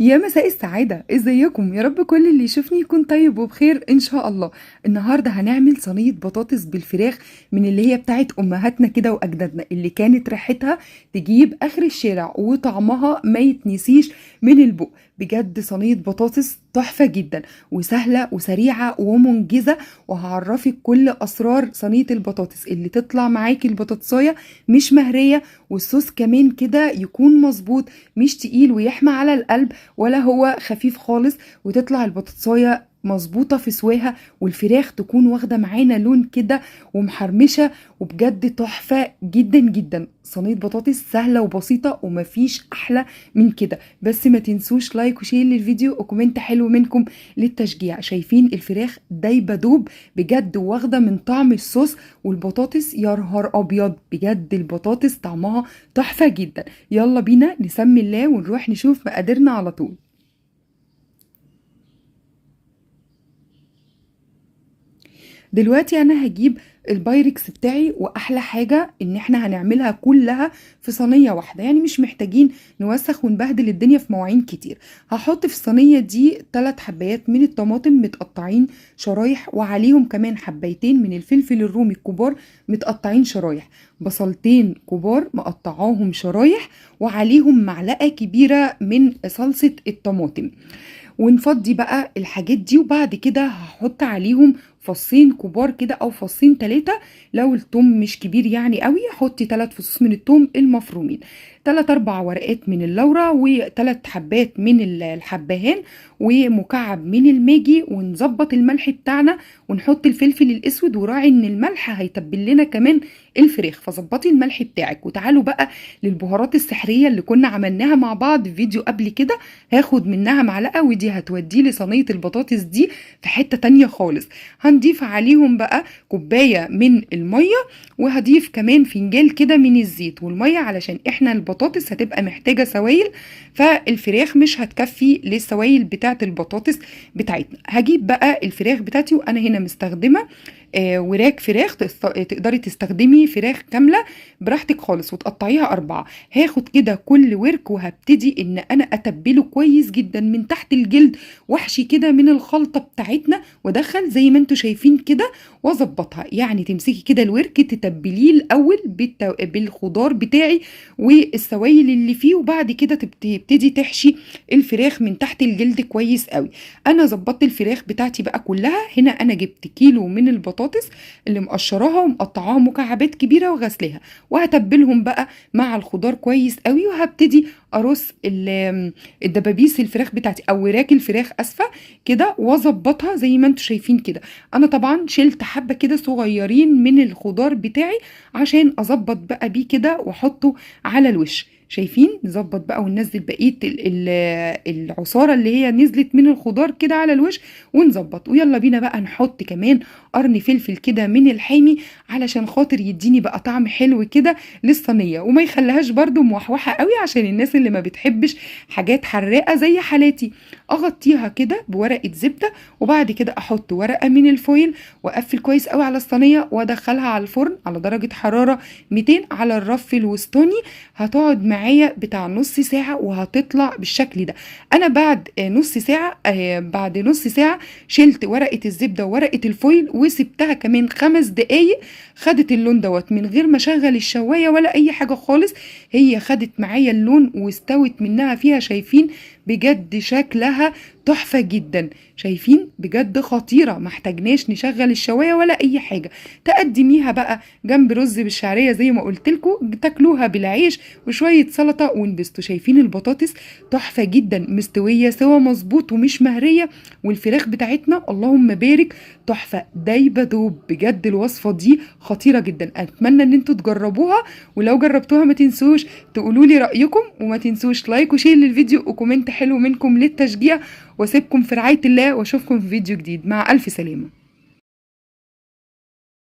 يا مساء السعادة، ازيكم؟ يا رب كل اللي يشوفني يكون طيب وبخير ان شاء الله. النهاردة هنعمل صينية بطاطس بالفراخ من اللي هي بتاعت امهاتنا كده واجدادنا، اللي كانت ريحتها تجيب اخر الشارع وطعمها ما يتنسيش من البق. بجد صينية بطاطس تحفة جدا وسهلة وسريعة ومنجزة، وهعرفك كل اسرار صينية البطاطس اللي تطلع معاكي البطاطساية مش مهرية، والصوص كمان كده يكون مظبوط، مش تقيل ويحمى على القلب ولا هو خفيف خالص، وتطلع البطاطساية مظبوطة في سواها، والفراخ تكون واخدة معانا لون كده ومحرمشة، وبجد تحفة جدا جدا. صينية بطاطس سهلة وبسيطة ومفيش أحلى من كده. بس ما تنسوش like و share للفيديو و comment حلو منكم للتشجيع. شايفين الفراخ دايبة دوب بجد، واخدة من طعم الصوص والبطاطس، يا نهار أبيض، بجد البطاطس طعمها تحفة جدا. يلا بينا نسمي الله ونروح نشوف مقاديرنا على طول. دلوقتي انا هجيب البايركس بتاعي، واحلى حاجة ان احنا هنعملها كلها في صينية واحدة، يعني مش محتاجين نوسخ ونبهدل الدنيا في مواعين كتير. هحط في الصينية دي 3 حبايات من الطماطم متقطعين شرايح، وعليهم كمان حبايتين من الفلفل الرومي الكبار متقطعين شرايح، بصلتين كبار مقطعاهم شرايح، وعليهم معلقة كبيرة من صلصة الطماطم. ونفضي بقى الحاجات دي، وبعد كده هحط عليهم فصين كبار كده او فصين 3 لو التوم مش كبير يعني قوي، حطي 3 فصوص من التوم المفرومين، 3 4 ورقات من اللورة، و3 حبات من الحبهان، ومكعب من الماجي. ونظبط الملح بتاعنا ونحط الفلفل الاسود، وراعي ان الملح هيتبل لنا كمان الفراخ، فظبطي الملح بتاعك. وتعالوا بقى للبهارات السحرية اللي كنا عملناها مع بعض في فيديو قبل كده، هاخد منها معلقة ودي هتودي لي صينية البطاطس دي في حتة تانية خالص. هنضيف عليهم بقى كوباية من المية، وهضيف كمان فنجان كده من الزيت والمية، علشان احنا البطاطس هتبقى محتاجة سوائل، فالفراخ مش هتكفي للسوائل بتاعة البطاطس بتاعتنا. هجيب بقى الفراخ بتاعتي، وانا هنا مستخدمة وراك فراخ، تقدري تستخدمي فراخ كاملة براحتك خالص، وتقطعيها 4. هاخد كده كل ورك وهبتدي ان انا اتبله كويس جدا من تحت الجلد، واحشي كده من الخلطة بتاعتنا، وادخل زي ما انتوا شايفين كده واظبطها. يعني تمسكي كده الورك تتبليه الاول بالخضار بتاعي والسوائل اللي فيه، وبعد كده تبتدي تحشي الفراخ من تحت الجلد كويس قوي. انا ظبطت الفراخ بتاعتي بقى كلها. هنا انا جبت كيلو من البطاطس اللي مقشراها ومقطعاها مكعبات كبيرة وغسلاها، وهتبلهم بقى مع الخضار كويس قوي، وهبتدي ارص الدبابيس الفراخ بتاعتي او وراك الفراخ اسفه كده، واظبطها زي ما انتم شايفين كده. انا طبعا شلت حبه كده صغيرين من الخضار بتاعي عشان اظبط بقى بيه كده واحطه على الوش. شايفين؟ نظبط بقى وننزل بقية العصاره اللي هي نزلت من الخضار كده على الوش ونظبط. ويلا بينا بقى نحط كمان قرن فلفل كده من الحامي علشان خاطر يديني بقى طعم حلو كده للصينيه، وما يخليهاش برده موحوحه قوي عشان الناس اللي ما بتحبش حاجات حراقه زي حالاتي. اغطيها كده بورقه زبدة، وبعد كده احط ورقة من الفويل واقفل كويس قوي على الصينية، وادخلها على الفرن على درجه حرارة 200 على الرف الوسطاني. هتقعد معايا بتاع نص ساعة وهتطلع بالشكل ده. انا بعد نص ساعة، بعد نص ساعة شلت ورقة الزبدة وورقة الفويل وسبتها كمان 5 دقايق، خدت اللون دوت من غير ما اشغل الشوايه ولا اي حاجة خالص. هي خدت معايا اللون واستوت منها فيها. شايفين بجد شكلها تحفة جدا، شايفين بجد خطيرة، ما احتاجناش نشغل الشوايه ولا اي حاجة. تقدميها بقى جنب رز بالشعريه زي ما قلت لكم، تاكلوها بالعيش وشوية سلطة وانبسطوا. شايفين البطاطس تحفة جدا، مستوية سوا مظبوط ومش مهريه، والفراخ بتاعتنا اللهم بارك تحفة دايبه دوب. بجد الوصفة دي خطيرة جدا، اتمنى ان انتوا تجربوها، ولو جربتوها ما تنسوش تقولوا لي رايكم، وما تنسوش like و share للفيديو و comment حلو منكم للتشجيع. واسيبكم في رعاية الله، واشوفكم في فيديو جديد. مع الف سلامه.